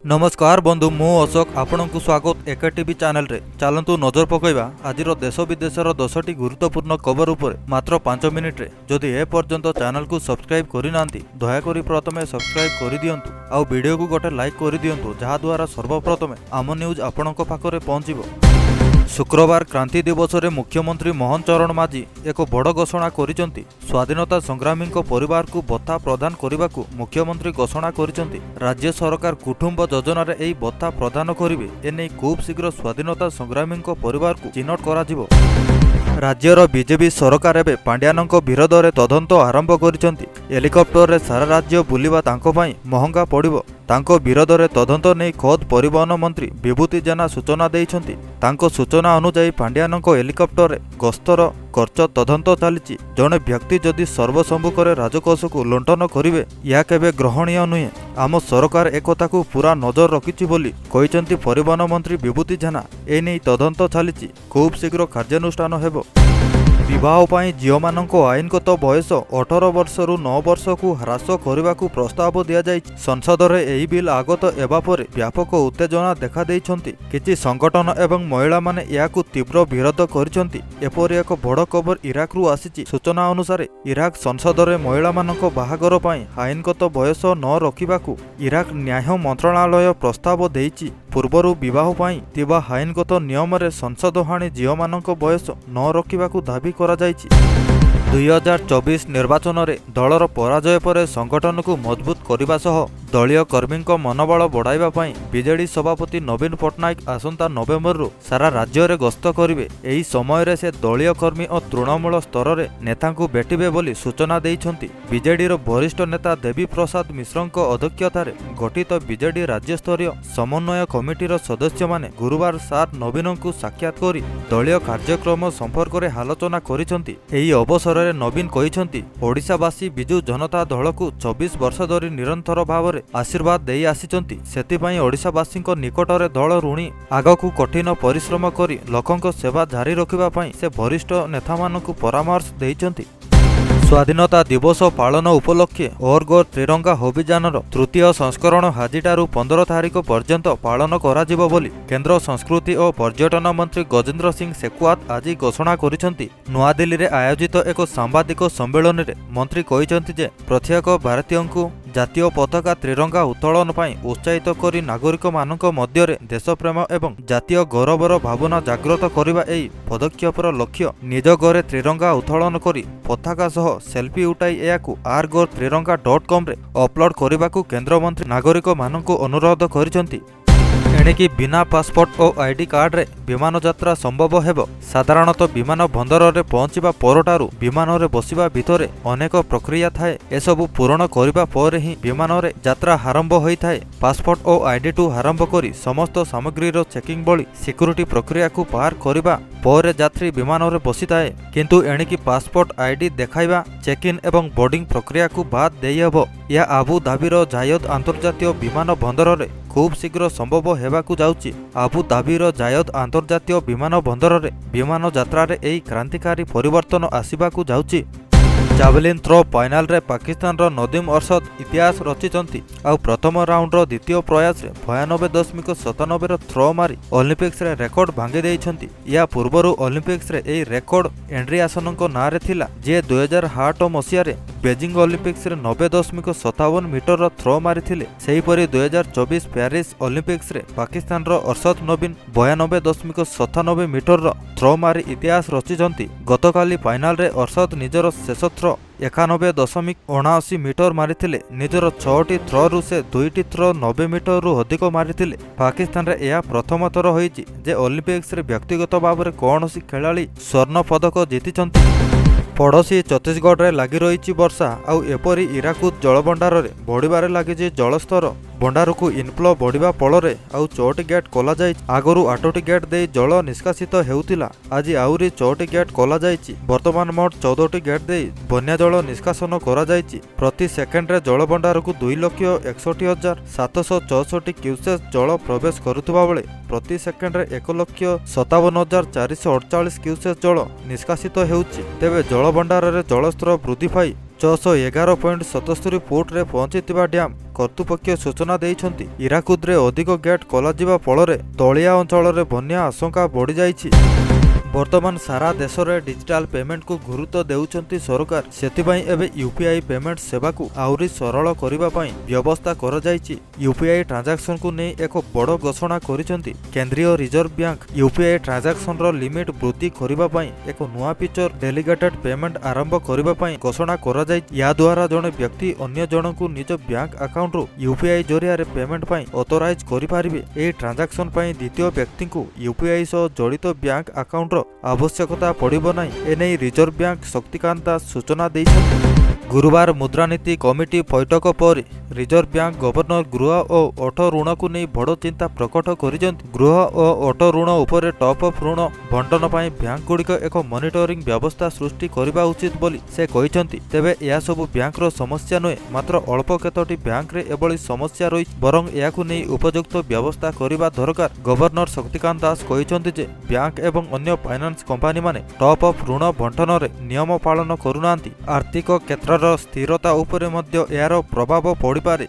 ନମସ୍କାର ବନ୍ଧୁ, ମୁଁ ଅଶୋକ, ଆପଣଙ୍କୁ ସ୍ୱାଗତ ଏକେ ଟିଭି ଚ୍ୟାନେଲରେ। ଚାଲନ୍ତୁ ନଜର ପକାଇବା ଆଜିର ଦେଶ ବିଦେଶର 10ଟି ଗୁରୁତ୍ୱପୂର୍ଣ୍ଣ ଖବର ଉପରେ ମାତ୍ର 5 ମିନିଟରେ। ଯଦି ଏ ପର୍ଯ୍ୟନ୍ତ ଚ୍ୟାନେଲକୁ ସବସ୍କ୍ରାଇବ୍ କରିନାହାନ୍ତି, ଦୟାକରି ପ୍ରଥମେ ସବସ୍କ୍ରାଇବ୍ କରିଦିଅନ୍ତୁ ଆଉ ଭିଡ଼ିଓକୁ ଗୋଟେ ଲାଇକ୍ କରିଦିଅନ୍ତୁ, ଯାହାଦ୍ୱାରା ସର୍ବପ୍ରଥମେ ଆମ ନ୍ୟୁଜ୍ ଆପଣଙ୍କ ପାଖରେ ପହଞ୍ଚିବ। ଶୁକ୍ରବାର କ୍ରାନ୍ତି ଦିବସରେ ମୁଖ୍ୟମନ୍ତ୍ରୀ ମୋହନ ଚରଣ ମାଝୀ ଏକ ବଡ଼ ଘୋଷଣା କରିଛନ୍ତି। ସ୍ୱାଧୀନତା ସଂଗ୍ରାମୀଙ୍କ ପରିବାରକୁ ଭତ୍ତା ପ୍ରଦାନ କରିବାକୁ ମୁଖ୍ୟମନ୍ତ୍ରୀ ଘୋଷଣା କରିଛନ୍ତି। ରାଜ୍ୟ ସରକାର କୁଟୁମ୍ବ ଯୋଜନାରେ ଏହି ଭତ୍ତା ପ୍ରଦାନ କରିବେ। ଏନେଇ ଖୁବ୍ ଶୀଘ୍ର ସ୍ୱାଧୀନତା ସଂଗ୍ରାମୀଙ୍କ ପରିବାରକୁ ଚିହ୍ନଟ କରାଯିବ। ରାଜ୍ୟର ବିଜେପି ସରକାର ଏବେ ପାଣ୍ଡିଆନଙ୍କ ବିରୋଧରେ ତଦନ୍ତ ଆରମ୍ଭ କରିଛନ୍ତି। ହେଲିକପ୍ଟରରେ ସାରା ରାଜ୍ୟ ବୁଲିବା ତାଙ୍କ ପାଇଁ ମହଙ୍ଗା ପଡ଼ିବ। ତାଙ୍କ ବିରୋଧରେ ତଦନ୍ତ ନେଇ ଖୋଦ୍ ପରିବହନ ମନ୍ତ୍ରୀ ବିଭୂତି ଜେନା ସୂଚନା ଦେଇଛନ୍ତି। ତାଙ୍କ ସୂଚନା ଅନୁଯାୟୀ, ପାଣ୍ଡିଆନଙ୍କ ହେଲିକପ୍ଟରରେ ଗସ୍ତର ଖର୍ଚ୍ଚ ତଦନ୍ତ ଚାଲିଛି। ଜଣେ ବ୍ୟକ୍ତି ଯଦି ସର୍ବସମ୍ମୁଖରେ ରାଜକୋଷକୁ ଲୁଣ୍ଠନ କରିବେ, ଏହା କେବେ ଗ୍ରହଣୀୟ ନୁହେଁ। ଆମ ସରକାର ଏକଥାକୁ ପୂରା ନଜର ରଖିଛି ବୋଲି କହିଛନ୍ତି ପରିବହନ ମନ୍ତ୍ରୀ ବିଭୂତି ଜେନା। ଏନେଇ ତଦନ୍ତ ଚାଲିଛି, ଖୁବ୍ ଶୀଘ୍ର କାର୍ଯ୍ୟାନୁଷ୍ଠାନ ହେବ। ବିବାହ ପାଇଁ ଝିଅମାନଙ୍କ ଆଇନଗତ ବୟସ 18 ବର୍ଷରୁ 9 ବର୍ଷକୁ ହ୍ରାସ କରିବାକୁ ପ୍ରସ୍ତାବ ଦିଆଯାଇଛି। ସଂସଦରେ ଏହି ବିଲ୍ ଆଗତ ହେବା ପରେ ବ୍ୟାପକ ଉତ୍ତେଜନା ଦେଖାଦେଇଛନ୍ତି। କିଛି ସଂଗଠନ ଏବଂ ମହିଳାମାନେ ଏହାକୁ ତୀବ୍ର ବିରୋଧ କରିଛନ୍ତି। ଏପରି ଏକ ବଡ଼ ଖବର ଇରାକରୁ ଆସିଛି। ସୂଚନା ଅନୁସାରେ, ଇରାକ ସଂସଦରେ ମହିଳାମାନଙ୍କ ବାହାଘର ପାଇଁ ଆଇନଗତ ବୟସ ନ ରଖିବାକୁ ଇରାକ ନ୍ୟାୟ ମନ୍ତ୍ରଣାଳୟ ପ୍ରସ୍ତାବ ଦେଇଛି। ପୂର୍ବରୁ ବିବାହ ପାଇଁ ଥିବା ଆଇନଗତ ନିୟମରେ ସଂଶୋଧନ ଆଣି ଝିଅମାନଙ୍କ ବୟସ ନ ରଖିବାକୁ ଦାବି କରାଯାଇଛି। 2024 ନିର୍ବାଚନରେ ଦଳର ପରାଜୟ ପରେ ସଂଗଠନକୁ ମଜବୁତ କରିବା ସହ ଦଳୀୟ କର୍ମୀଙ୍କ ମନୋବଳ ବଢ଼ାଇବା ପାଇଁ ବିଜେଡି ସଭାପତି ନବୀନ ପଟ୍ଟନାୟକ ଆସନ୍ତା ନଭେମ୍ବରରୁ ସାରା ରାଜ୍ୟରେ ଗସ୍ତ କରିବେ। ଏହି ସମୟରେ ସେ ଦଳୀୟ କର୍ମୀ ଓ ତୃଣମୂଳ ସ୍ତରରେ ନେତାଙ୍କୁ ଭେଟିବେ ବୋଲି ସୂଚନା ଦେଇଛନ୍ତି। ବିଜେଡିର ବରିଷ୍ଠ ନେତା ଦେବୀ ପ୍ରସାଦ ମିଶ୍ରଙ୍କ ଅଧ୍ୟକ୍ଷତାରେ ଗଠିତ ବିଜେଡି ରାଜ୍ୟସ୍ତରୀୟ ସମନ୍ୱୟ କମିଟିର ସଦସ୍ୟମାନେ ଗୁରୁବାର ସାର୍ ନବୀନଙ୍କୁ ସାକ୍ଷାତ କରି ଦଳୀୟ କାର୍ଯ୍ୟକ୍ରମ ସମ୍ପର୍କରେ ଆଲୋଚନା କରିଛନ୍ତି। ଏହି ଅବସରରେ ନବୀନ କହିଛନ୍ତି, ଓଡ଼ିଶାବାସୀ ବିଜୁ ଜନତା ଦଳକୁ 24 ବର୍ଷ ଧରି ନିରନ୍ତର ଭାବରେ ଆଶୀର୍ବାଦ ଦେଇ ଆସିଛନ୍ତି। ସେଥିପାଇଁ ଓଡ଼ିଶାବାସୀଙ୍କ ନିକଟରେ ଦଳ ଋଣୀ। ଆଗକୁ କଠିନ ପରିଶ୍ରମ କରି ଲୋକଙ୍କ ସେବା ଜାରି ରଖିବା ପାଇଁ ସେ ବରିଷ୍ଠ ନେତାମାନଙ୍କୁ ପରାମର୍ଶ ଦେଇଛନ୍ତି। ସ୍ୱାଧୀନତା ଦିବସ ପାଳନ ଉପଲକ୍ଷେ ହର ଘର ତ୍ରିରଙ୍ଗା ଅଭିଯାନର ତୃତୀୟ ସଂସ୍କରଣ ଆଜିଠାରୁ 15 ତାରିଖ ପର୍ଯ୍ୟନ୍ତ ପାଳନ କରାଯିବ ବୋଲି କେନ୍ଦ୍ର ସଂସ୍କୃତି ଓ ପର୍ଯ୍ୟଟନ ମନ୍ତ୍ରୀ ଗଜେନ୍ଦ୍ର ସିଂ ଶେଖାୱତ ଆଜି ଘୋଷଣା କରିଛନ୍ତି। ନୂଆଦିଲ୍ଲୀରେ ଆୟୋଜିତ ଏକ ସାମ୍ବାଦିକ ସମ୍ମିଳନୀରେ ମନ୍ତ୍ରୀ କହିଛନ୍ତି ଯେ ପ୍ରତ୍ୟେକ ଭାରତୀୟଙ୍କୁ ଜାତୀୟ ପତାକା ତ୍ରିରଙ୍ଗା ଉତ୍ତୋଳନ ପାଇଁ ଉତ୍ସାହିତ କରି ନାଗରିକମାନଙ୍କ ମଧ୍ୟରେ ଦେଶପ୍ରେମ ଏବଂ ଜାତୀୟ ଗୌରବର ଭାବନା ଜାଗ୍ରତ କରିବା ଏହି ପଦକ୍ଷେପର ଲକ୍ଷ୍ୟ। ନିଜ ଘରେ ତ୍ରିରଙ୍ଗା ଉତ୍ତୋଳନ କରି ପତାକା ସହ ସେଲ୍ଫି ଉଠାଇ ଏହାକୁ ହର ଘର ତ୍ରିରଙ୍ଗା .କମ୍ରେ ଅପଲୋଡ୍ କରିବାକୁ କେନ୍ଦ୍ରମନ୍ତ୍ରୀ ନାଗରିକମାନଙ୍କୁ ଅନୁରୋଧ କରିଛନ୍ତି। ଏଣିକି ବିନା ପାସପୋର୍ଟ ଓ ଆଇଡି କାର୍ଡରେ ବିମାନ ଯାତ୍ରା ସମ୍ଭବ ହେବ। ସାଧାରଣତଃ ବିମାନ ବନ୍ଦରରେ ପହଞ୍ଚିବା ପରଠାରୁ ବିମାନରେ ବସିବା ଭିତରେ ଅନେକ ପ୍ରକ୍ରିୟା ଥାଏ। ଏସବୁ ପୂରଣ କରିବା ପରେ ହିଁ ବିମାନରେ ଯାତ୍ରା ଆରମ୍ଭ ହୋଇଥାଏ। ପାସପୋର୍ଟ ଓ ଆଇଡିଠୁ ଆରମ୍ଭ କରି ସମସ୍ତ ସାମଗ୍ରୀର ଚେକିଂ ଭଳି ସିକ୍ୟୁରିଟି ପ୍ରକ୍ରିୟାକୁ ପାର କରିବା ପରେ ଯାତ୍ରୀ ବିମାନରେ ବସିଥାଏ। କିନ୍ତୁ ଏଣିକି ପାସପୋର୍ଟ, ଆଇଡି ଦେଖାଇବା, ଚେକ୍ ଇନ୍ ଏବଂ ବୋର୍ଡିଂ ପ୍ରକ୍ରିୟାକୁ ବାଦ୍ ଦେଇହେବ। ଏହା ଆବୁ ଧାବିର ଜାୟଦ ଆନ୍ତର୍ଜାତୀୟ ବିମାନ ବନ୍ଦରରେ ଖୁବ୍ ଶୀଘ୍ର ସମ୍ଭବ ହେବାକୁ ଯାଉଛି। ଆବୁ ଧାବିର ଜାୟଦ ଆନ୍ତର୍ଜାତୀୟ ବିମାନ ବନ୍ଦରରେ ବିମାନ ଯାତ୍ରାରେ ଏହି କ୍ରାନ୍ତିକାରୀ ପରିବର୍ତ୍ତନ ଆସିବାକୁ ଯାଉଛି। ଜାଭେଲିନ୍ ଥ୍ରୋ ଫାଇନାଲରେ ପାକିସ୍ତାନର ନଦୀମ ଅର୍ଶଦ ଇତିହାସ ରଚିଛନ୍ତି। ଆଉ ପ୍ରଥମ ରାଉଣ୍ଡର ଦ୍ୱିତୀୟ ପ୍ରୟାସରେ 92.97ର ଥ୍ରୋ ମାରି ଅଲିମ୍ପିକ୍ସରେ ରେକର୍ଡ ଭାଙ୍ଗି ଦେଇଛନ୍ତି। ଏହା ପୂର୍ବରୁ ଅଲିମ୍ପିକ୍ସରେ ଏହି ରେକର୍ଡ ଏଣ୍ଡ୍ରିଆସନଙ୍କ ନାଁରେ ଥିଲା, ଯିଏ 2008 ମସିହାରେ ବେଜିଂ ଅଲିମ୍ପିକ୍ସରେ 90.57 ମିଟରର ଥ୍ରୋ ମାରିଥିଲେ। ସେହିପରି 2024 ପ୍ୟାରିସ୍ ଅଲିମ୍ପିକ୍ସରେ ପାକିସ୍ତାନର ଅର୍ଶଦ ନବୀନ 92.97 ମିଟରର ଥ୍ରୋ ମାରି ଇତିହାସ ରଚିଛନ୍ତି। ଗତକାଲି ଫାଇନାଲରେ ଅର୍ଶଦ ନିଜର ଶେଷ ଥ୍ରୋ 91.79 ମିଟର ମାରିଥିଲେ। ନିଜର ଛଅଟି ଥ୍ରୋରୁ ସେ ଦୁଇଟି ଥ୍ରୋ 90 ମିଟରରୁ ଅଧିକ ମାରିଥିଲେ। ପାକିସ୍ତାନରେ ଏହା ପ୍ରଥମ ଥର ହୋଇଛି ଯେ ଅଲିମ୍ପିକ୍ସରେ ବ୍ୟକ୍ତିଗତ ଭାବରେ କୌଣସି ଖେଳାଳି ସ୍ୱର୍ଣ୍ଣ ପଦକ ଜିତିଛନ୍ତି। ପଡ଼ୋଶୀ ଛତିଶଗଡ଼ରେ ଲାଗି ରହିଛି ବର୍ଷା। ଆଉ ଏପରି ହୀରାକୁଦ ଜଳଭଣ୍ଡାରରେ ବଢ଼ିବାରେ ଲାଗିଛି ଜଳସ୍ତର। ଭଣ୍ଡାରକୁ ଇନଫ୍ଲୋ ବଢ଼ିବା ଫଳରେ ଆଉ ଛଅଟି ଗେଟ୍ ଖୋଲାଯାଇଛି। ଆଗରୁ ଆଠଟି ଗେଟ୍ ଦେଇ ଜଳ ନିଷ୍କାସିତ ହେଉଥିଲା। ଆଜି ଆହୁରି ଛଅଟି ଗେଟ୍ ଖୋଲାଯାଇଛି। ବର୍ତ୍ତମାନ ମୋଟ 14ଟି ଗେଟ୍ ଦେଇ ବନ୍ୟା ଜଳ ନିଷ୍କାସନ କରାଯାଇଛି। ପ୍ରତି ସେକେଣ୍ଡରେ ଜଳଭଣ୍ଡାରକୁ 2,61,764 କ୍ୟୁସେସ୍ ଜଳ ପ୍ରବେଶ କରୁଥିବା ବେଳେ ପ୍ରତି ସେକେଣ୍ଡରେ 1,57,448 କ୍ୟୁସେସ୍ ଜଳ ନିଷ୍କାସିତ ହେଉଛି। ତେବେ ଜଳଭଣ୍ଡାରରେ ଜଳସ୍ତର ବୃଦ୍ଧି ପାଇ 611.77 ଫୁଟରେ ପହଞ୍ଚିଥିବା ଡ୍ୟାମ୍ କର୍ତ୍ତୃପକ୍ଷ ସୂଚନା ଦେଇଛନ୍ତି। ହୀରାକୁଦରେ ଅଧିକ ଗେଟ୍ ଖୋଲାଯିବା ଫଳରେ ତଳିଆ ଅଞ୍ଚଳରେ ବନ୍ୟା ଆଶଙ୍କା ବଢ଼ିଯାଇଛି। ବର୍ତ୍ତମାନ ସାରା ଦେଶରେ ଡିଜିଟାଲ ପେମେଣ୍ଟକୁ ଗୁରୁତ୍ୱ ଦେଉଛନ୍ତି ସରକାର। ସେଥିପାଇଁ ଏବେ ୟୁପିଆଇ ପେମେଣ୍ଟ ସେବାକୁ ଆହୁରି ସରଳ କରିବା ପାଇଁ ବ୍ୟବସ୍ଥା କରାଯାଇଛି। ୟୁପିଆଇ ଟ୍ରାଞ୍ଜାକ୍ସନକୁ ନେଇ ଏକ ବଡ଼ ଘୋଷଣା କରିଛନ୍ତି କେନ୍ଦ୍ରୀୟ ରିଜର୍ଭ ବ୍ୟାଙ୍କ। ୟୁପିଆଇ ଟ୍ରାଞ୍ଜାକ୍ସନର ଲିମିଟ୍ ବୃଦ୍ଧି କରିବା ପାଇଁ ଏକ ନୂଆ ଫିଚର ଡେଲିଗେଟେଡ୍ ପେମେଣ୍ଟ ଆରମ୍ଭ କରିବା ପାଇଁ ଘୋଷଣା କରାଯାଇଛି। ଏହାଦ୍ୱାରା ଜଣେ ବ୍ୟକ୍ତି ଅନ୍ୟ ଜଣଙ୍କୁ ନିଜ ବ୍ୟାଙ୍କ ଆକାଉଣ୍ଟରୁ ୟୁପିଆଇ ଜରିଆରେ ପେମେଣ୍ଟ ପାଇଁ ଅଥରାଇଜ୍ କରିପାରିବେ। ଏହି ଟ୍ରାଞ୍ଜାକ୍ସନ ପାଇଁ ଦ୍ୱିତୀୟ ବ୍ୟକ୍ତିଙ୍କୁ ୟୁପିଆଇ ସହ ଜଡ଼ିତ ବ୍ୟାଙ୍କ ଆକାଉଣ୍ଟର ଆବଶ୍ୟକତା ପଡ଼ିବ ନାହିଁ। ଏନେଇ ରିଜର୍ଭ ବ୍ୟାଙ୍କ ଶକ୍ତିକାନ୍ତ ଦାସ ସୂଚନା ଦେଇଛନ୍ତି। ଗୁରୁବାର ମୁଦ୍ରାନୀତି କମିଟି ବୈଠକ ପରେ ରିଜର୍ଭ ବ୍ୟାଙ୍କ ଗଭର୍ଣ୍ଣର ଗୃହ ଓ ଅଟୋ ଋଣକୁ ନେଇ ବଡ଼ ଚିନ୍ତା ପ୍ରକଟ କରିଛନ୍ତି। ଗୃହ ଓ ଅଟୋ ଋଣ ଉପରେ ଟପ୍ ଅପ୍ ଋଣ ବଣ୍ଟନ ପାଇଁ ବ୍ୟାଙ୍କଗୁଡ଼ିକ ଏକ ମନିଟରିଂ ବ୍ୟବସ୍ଥା ସୃଷ୍ଟି କରିବା ଉଚିତ ବୋଲି ସେ କହିଛନ୍ତି। ତେବେ ଏହା ସବୁ ବ୍ୟାଙ୍କର ସମସ୍ୟା ନୁହେଁ, ମାତ୍ର ଅଳ୍ପ କେତୋଟି ବ୍ୟାଙ୍କରେ ଏଭଳି ସମସ୍ୟା ରହିଛି, ବରଂ ଏହାକୁ ନେଇ ଉପଯୁକ୍ତ ବ୍ୟବସ୍ଥା କରିବା ଦରକାର। ଗଭର୍ଣ୍ଣର ଶକ୍ତିକାନ୍ତ ଦାସ କହିଛନ୍ତି ଯେ ବ୍ୟାଙ୍କ ଏବଂ ଅନ୍ୟ ଫାଇନାନ୍ସ କମ୍ପାନୀମାନେ ଟପ୍ ଅପ୍ ଋଣ ବଣ୍ଟନରେ ନିୟମ ପାଳନ କରୁନାହାନ୍ତି। ଆର୍ଥିକ କ୍ଷେତ୍ରର ସ୍ଥିରତା ଉପରେ ମଧ୍ୟ ଏହାର ପ୍ରଭାବ ପଡ଼ିପାରେ।